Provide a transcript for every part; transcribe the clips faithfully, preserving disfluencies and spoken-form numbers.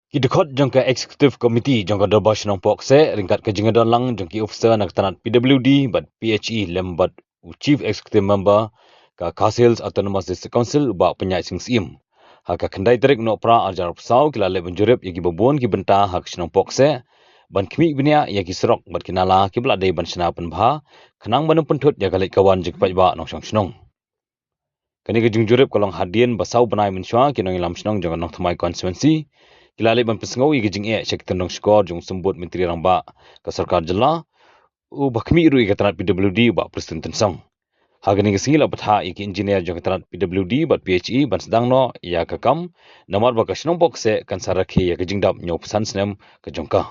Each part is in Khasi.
Ki dkhot jong ka Executive Committee jong ka Dorbar Shnong Pohkseh ryngkat ka jingdon lang jong ki officer na ka tnat P W D bad P H E lem bad u Chief Executive Member ka Khasi Hills Autonomous District Council u Bah Pynïaid Sing Syiem. Ha ka khyndai tarik Nohprah arhajar arphew saw ki la leh ban jurip ïa kiba bun ki bynta ha ka shnong Pohkseh ban khmih bniah ïa ki surok bad ki nala kiba la dei ban shna pynbha khnang ban pynthut ïa ka leit ka wan jong ki paidbah nongshong shnong. Kane ka jingjurip ka long hadien ba saw bnai mynshuwa ki nongïalam shnong jong ka Nongthymmai constituency ki la leit ban pynsngew ïa ka jingeh sha ki tyndong shkor jong u Symbud Myntri Rangbah ka Sorkar Jylla, u ba khmih ruh ïa ka tnat P W D u Bah Prestone Tynsong. Ha kane ka sngi la bthah ïa ki engineer jong ka tnat P W D bad P H E ban sdang noh ïa ka kam, namar ba ka shnong Pohkseh kan sa rakhe ïa ka jingdap hynñiewphew san snem ka jong ka.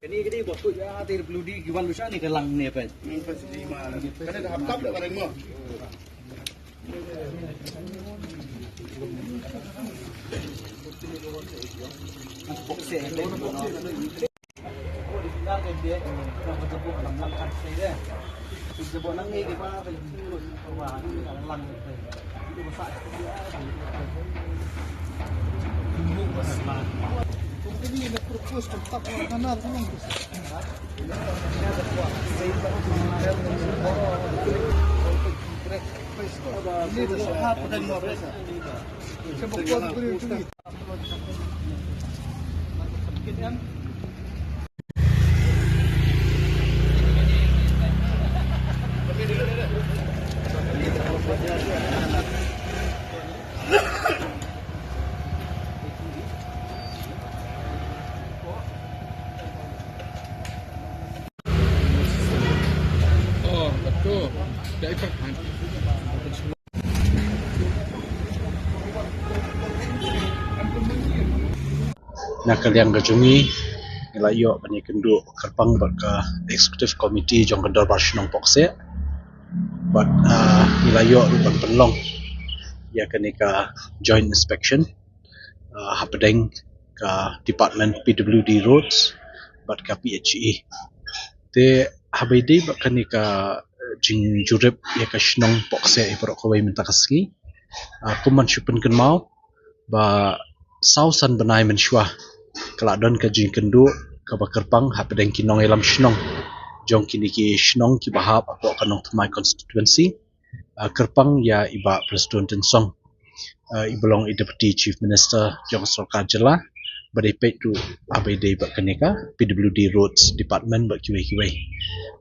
Kane kane bos tu ya, ter bludi giwan lu sha ne ka lang ne pe. Kane dah hap tap dah bareng mo. Na ka liang ka jong ngi, ngi la ïoh ban ïakynduh kyrpang bad ka Executive Committee jong ka Dorbar Shnong Pohkseh. Bad, ah, ngi la ïoh ruh ban pynlong ïa kane ka joint inspection, ah, hapdeng ka Department P W D Roads bad ka P H E. Te haba ïadei bad kane ka, eh, jingjurip ïa ka shnong Pohkseh ïa baroh kawei mynta ka sngi, ah, kum ban shu pynkynmaw ba saw san bnai mynshuwa ka la don ka jingkynduh kaba kyrpang hapdeng ki nongïalam shnong jong kine ki shnong kiba hap hapoh ka Nongthymmai constituency, ah, kyrpang ïa i Bah Prestone Tynsong, ah, iba long i Deputy Chief Minister jong ka Sorkar Jylla, ba dei peit ruh haba ïadei bad kane ka P W D Roads Department bad kiwei kiwei.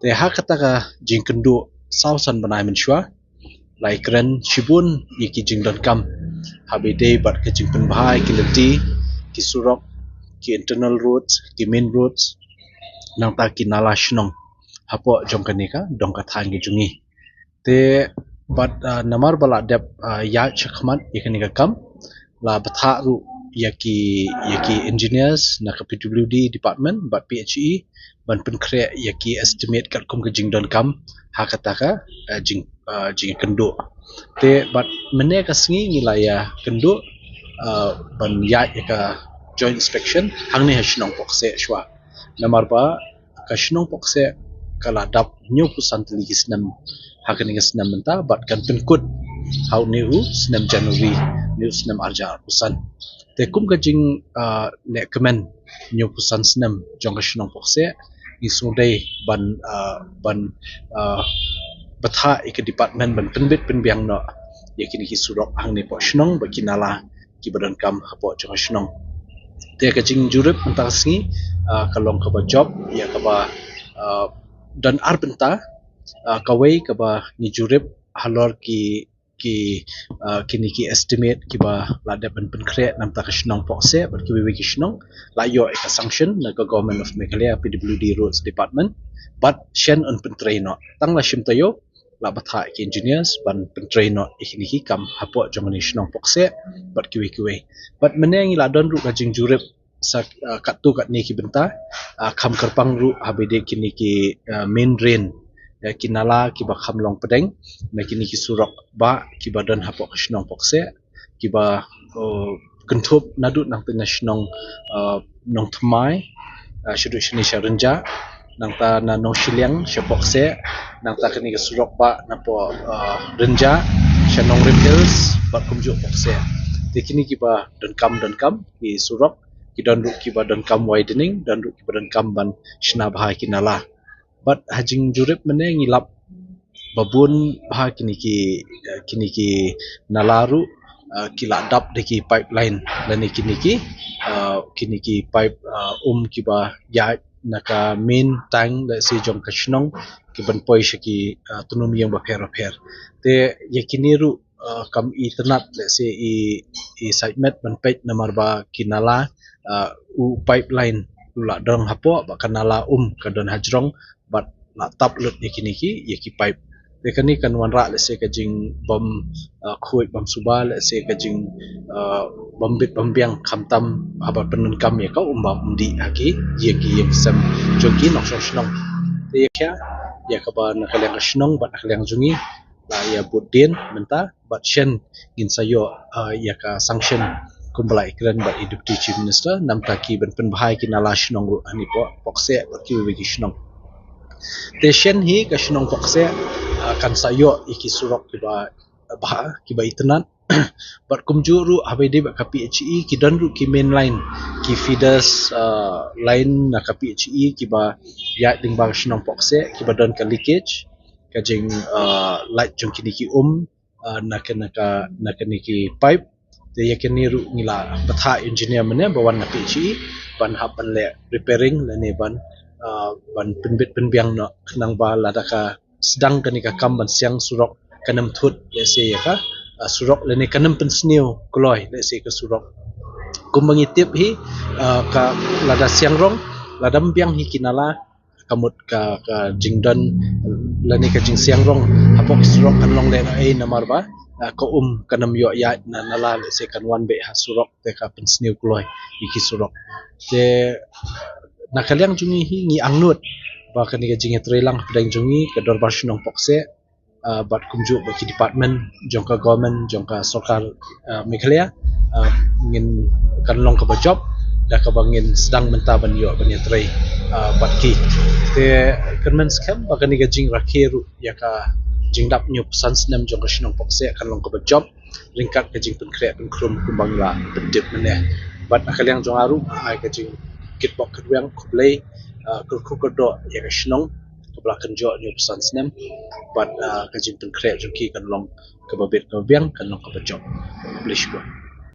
Te ha kata ka jingkynduh saw san bnai mynshuwa, la ïakren shibun ïa ki jingdonkam haba ïadei bad ka jingpynbha ïa ki lynti, ki surok, ki internal roads, ki main roads, nangta ki nala shnong hapoh jong kane ka dong ka thaiñ ka jong ngi. Te bad, ah, namar ba la dep, ah, ïaid shakhmat ïa kane ka kam, la bthah ruh ïa ki, ïa ki engineers na ka P W D department bad P H E ban pynkhreh ïa ki estimate katkum ka jingdonkam ha kata ka, ah, jing, ah, jingkynduh. Te bad mynne ka sngi ngi la ïakynduh, ah, ban ïaid ïa ka joint inspection hangne ha shnong Pohkseh shuwa. Namar ba ka shnong Pohkseh ka la dap hynñiewphew san tylli ki snem ha kane ka snem mynta bad kan pynkut ha une u snem January une u snem arhajar arphew san. Te kum ka jing, ah, leh kmen hynñiewphew san snem jong ka shnong Pohkseh, ngi sngewdei ban, ah, ban, ah, bthah ïa ka department ban pynbit pynbiang noh ïa kine ki surok hangne hapoh shnong bad ki nala kiba donkam hapoh jong ka shnong. Te ka jingjurip mynta ka sngi, ah, ka long kaba jop ïa kaba, ah, don ar bynta, ah, kawei kaba ngi jurip halor ki, ki, ah, kine ki estimate kiba la dep ban pynkhreh na bynta ka shnong Pohkseh bad kiwei kiwei ki shnong, la ïoh ïa ka sanction na ka Government of Meghalaya P W D Roads Department bad shen yn pyntrei noh. Tang la shim taïew la bthah ïa ki engineers ban pyntrei noh ïa kine ki kam hapoh jong kane ka shnong Pohkseh bad kiwei kiwei. Bad mynne ngi la don ruh ka jingjurip sa, ah, katto katne ki bynta, ah, kham kyrpang ruh haba ïadei kine ki, ah, main drain, ïa ki nala kiba kham long pdeng na kine ki surok bah kiba don hapoh ka shnong Pohkseh, kiba, oh, kynthup naduh nangta na shnong, uh, Nongthymmai, uh, shaduh shane sha Rynjah, nangta na Nongshiliang sha Pokseh, nangta kane ka surok ba na po, uh, Rynjah sha Nongrim Hills bad kumjuh Pokseh. Te kine kiba donkam donkam ki surok, ki don ruh kiba donkam widening, don ruh kiba donkam ban shna bha ki nala. Bad ha jingjurip mynne ngi lap ba bun bha kine ki, uh, kine ki nala ruh, uh, ki la dap da ki pipeline lane kine ki, uh, kine ki pipe, uh, um kiba ïaid na ka main tank, let's say, jong ka shnong, ki ban poi sha ki, uh, tnum ïing bapher bapher. Te ïa kine ruh, uh, kam itynnad, let's say, i, i site met ban peit namar ba ki nala, uh, u pipeline u la don hapoh bad ka nala um ka don hajrong bad la tap lut ïa kine ki, ïa ki pipe. Te kane kan wanrah, let's say, ka jingbym, uh, khuid bymsuba, let's say, ka jing, uh, bym bit bym biang khamtam haba pyndonkam ïa ka um bam um dih ha ki ïing ki ïing sem jong ki nongshong shnong. Te ïa ka, ïa kaba na ka liang ka shnong bad na ka liang jong ngi la ïa bud dien mynta bad shen ngin sa ïoh, uh, ïa ka sanction kumba la ïakren bad i Deputy Chief Minister namar ki ban pynbha ïa ki nala shnong ruh hangne hapoh Pokseh bad kiwei ki shnong. Te shen hi ka shnong Pokseh, uh, kan sa ïoh ïa ki surok kiba bha, kiba itynnad. Bad kumjuh ruh haba ïadei bad ka P H E, ki don ruh ki main line, ki feeders, uh, line na ka P H E kiba ïaid lyngba ka shnong Pokseh, kiba don ka leakage, ka jing, uh, lait jong kine ki um, uh, na ka, na ka, na kine ki pipe. Te ïa kine ruh ngi la bthah engineer mynne ba wan na P H E ban hap ban leh repairing lane ban, uh, ban pynbit pynbiang noh, khnang ba lada ka sdang kane ka kam ban siang surok kan ym thut, let's say, ïa ka, uh, surok lane kan ym pynsniew kloi, let's say, ka surok. Kumba ngi tip hi, uh, ka lada siang rong, lada ym biang hi ki nala, ka mut ka, ka jingdon lane ka jingsiang rong hapoh ki surok kan long lehnohei namar ba, uh, ka um kan ym ïoh ïaid na nala, let's say, kan wan beit ha surok te ka pynsniew kloi ïa ki surok. Te na ka liang jong ngi hi ngi angnud ba kane ka jingïatreilang hapdeng jong ngi, ka Dorbar Shnong Pokseh, uh, bad kumjuh bad ki department jong ka government, jong ka sorkar, uh, Meghalaya, uh, ngin, kan long kaba jop da kaba ngin sdang mynta ban ïoh ban ïatrei, uh, bad ki. Te kyrmen skhem ba kane ka jingrakhe ruh ïa ka jingdap hynñiewphew san snem jong ka shnong Pokseh kan long kaba jop ryngkat ka jingpynkhreh pynkhrum kumba ngi la pyntip mynne. Bad na ka liang jong nga ruh, ai ka jingkitbok kitweng khublei, uh, kyrkhu kyrdoh ïa ka shnong kaba la kynjoh hynñiewphew san snem. Bad, uh, ka jingpynkhreh jong ki kan long kaba bit kaba biang, kan long kaba jop. Khublei shibun.